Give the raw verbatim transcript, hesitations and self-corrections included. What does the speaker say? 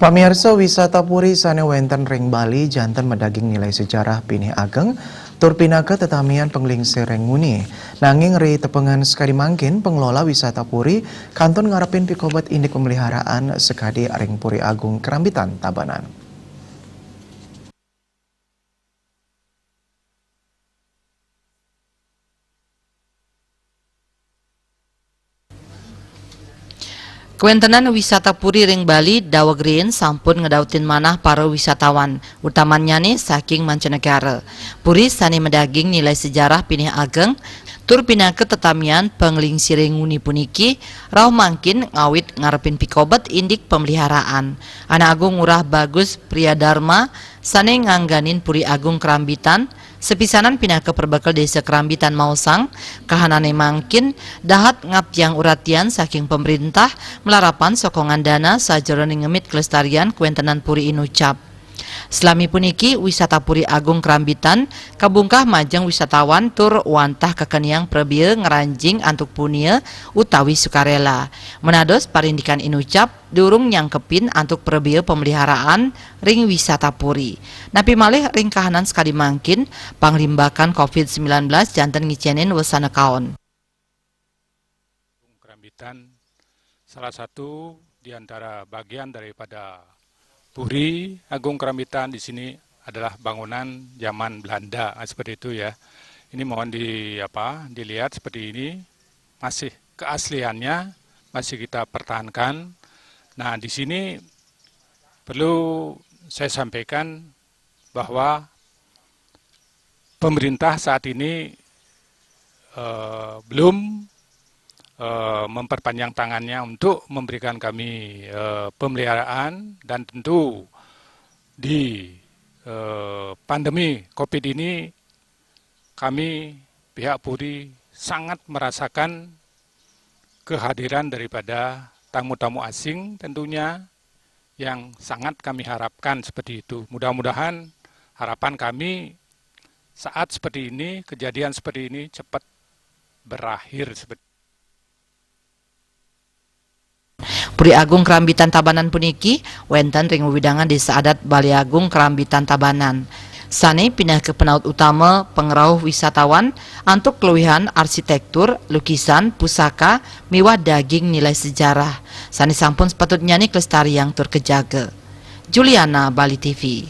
Pamirsa, wisata puri sane wenten ring Bali janten madaging nilai sejarah pinih ageng, tur pinaka tetamian panglingsir ring nguni. Nanging ri tepengan sakadi mangkin, pengelola wisata puri kantun ngarepin pikobet indik pemeliharaan sakadi ring Puri Agung Kerambitan Tabanan. Kawentenan wisata puri ring Bali daweg riin sampun ngedautin manah para wisatawan, utamannyane saking mancanegara. Puri sane madaging nilai sejarah pinih ageng, tur pinaka tetamian panglingsire nguni puniki, rauh mangkin ngawit ngarepin pikobet indik pemeliharaan. Anak Agung Ngurah Bagus Priyadarma sane ngangganin Puri Agung Kerambitan, sapisanan pinaka perbekel Desa Kerambitan maosang, kahanane mangkin dahat ngaptiang uratian saking pemerintah malarapan sokongan dana sajeroning ngemit kelestarian kawentenan puri inucap. Salami puniki, wisata Puri Agung Kerambitan kabungkah majeng wisatawan tur wantah kakeniang prabea ngranjing antuk punia utawi sukarela. Manados parindikan inucap, durung nyangkepin antuk prabea pemeliharaan ring wisata puri. Napi malih ring kahanan sakadi mangkin, panglimbakan covid sembilan belas janten ngicenin wesana kaon. Kerambitan salah satu di antara bagian daripada Puri Agung Kerambitan di sini adalah bangunan zaman Belanda, ah, seperti itu ya. Ini mohon di apa, dilihat seperti ini, masih keasliannya masih kita pertahankan. Nah, di sini perlu saya sampaikan bahwa pemerintah saat ini, eh, belum, eh, memperpanjang tangannya untuk memberikan kami, eh, pemeliharaan, dan tentu di, eh, pandemi covid ini kami pihak Puri sangat merasakan kehadiran daripada tamu-tamu asing tentunya, yang sangat kami harapkan seperti itu. Mudah-mudahan harapan kami saat seperti ini, kejadian seperti ini cepat berakhir seperti Puri Agung Kerambitan Tabanan puniki wenten ring wewidangan Desa Adat Bale Agung Kerambitan Tabanan, sane pinaka penaut utama pangrauh wisatawan antuk kaluihan arsitektur, lukisan, pusaka, miwah daging nilai sejarah sane sampun sepatutnyane kalestariang tur kajaga. Juliana, Bali T V.